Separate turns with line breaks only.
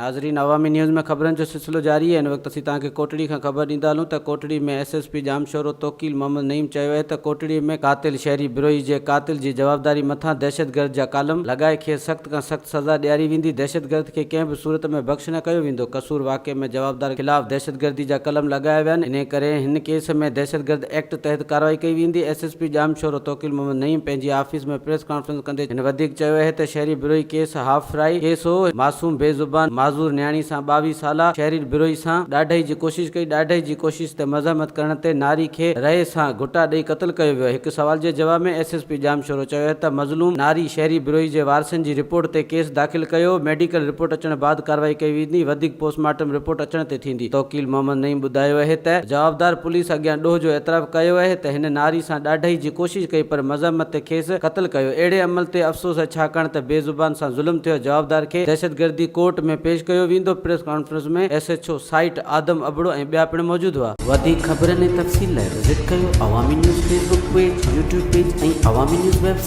ناظرين عوامي نيوز ۾ خبرن جو سلسلو جاري آهي هن وقت اسين توهان کي ڪوٽڙي کان خبر ڏيندا هلون ته Kotri ۾ S S P Jamshoro Tauqeel Muhammad Naeem چيو آهي ته ڪوٽڙي ۾ قاتل شهري بروهي جي قاتل جي جوابداري مٿان دهشتگرد جا ڪالم لڳائي کيس سخت کان سخت سزا ڏياري ويندي دهشتگرد کي ڪنهن به صورت ۾ بخش نه ڪيو ويندو قصور واقعي ۾ جوابدار خلاف دهشتگردي جا قلم لڳايا ويا آهن انهي ڪري هن ڪيس ۾ دهشتگرد ايڪٽ تحت ڪارروائي ڪئي ويندي S S P Jamshoro Tauqeel Muhammad Naeem پنهنجي آفيس ۾ پريس ڪانفرنس ڪندي هن وڌيڪ چيو اهي ته شهري Brohi case half fry case هو، معصوم بي زبان معذور نياڻي سان 22 سالا شهرير بروهي سان ڏاڍائي جي ڪوشش ڪئي، ڏاڍائي جي ڪوشش تي مزاحمت ڪرڻ تي ناري کي رئي سان گهٽا ڏئي قتل ڪيو ويو، هڪ سوال جي جواب ۾ ايس ايس پي ڄامشورو چيو اهي ته مظلوم ناري شهري بروهي جي وارثن جي رپورٽ تي ڪيس داخل ڪيو، ميڊيڪل رپورٽ اچڻ بعد ڪارروائي ڪئي ويندي، وڌيڪ پوسٽ مارٽم رپورٽ اچڻ تي ٿيندي. توڪيل محمد نعيم ٻڌايو اهي ته جوابدار پوليس اڳيان ڏوهه جو اعتراف ڪيو اهي ته هن ناري سان ڏاڍائي جي ڪوشش ڪئي پر مزاحمت تي کيس قتل ڪيو اهڙي عمل تي افسوس آهي ڇاڪاڻ ته بي زبان سان ظلم ٿيو جوابدار کي دهشتگردي ڪورٽ ۾ پيش ڪيو ويندو press conference ۾ S H O site Adam Abro ۽ ٻيا پڻ موجود هئا.
وڌيڪ خبرن ۽ تفصيل لاء وزٽ ڪيو Awami news Facebook page, YouTube page ۽ Awami news website.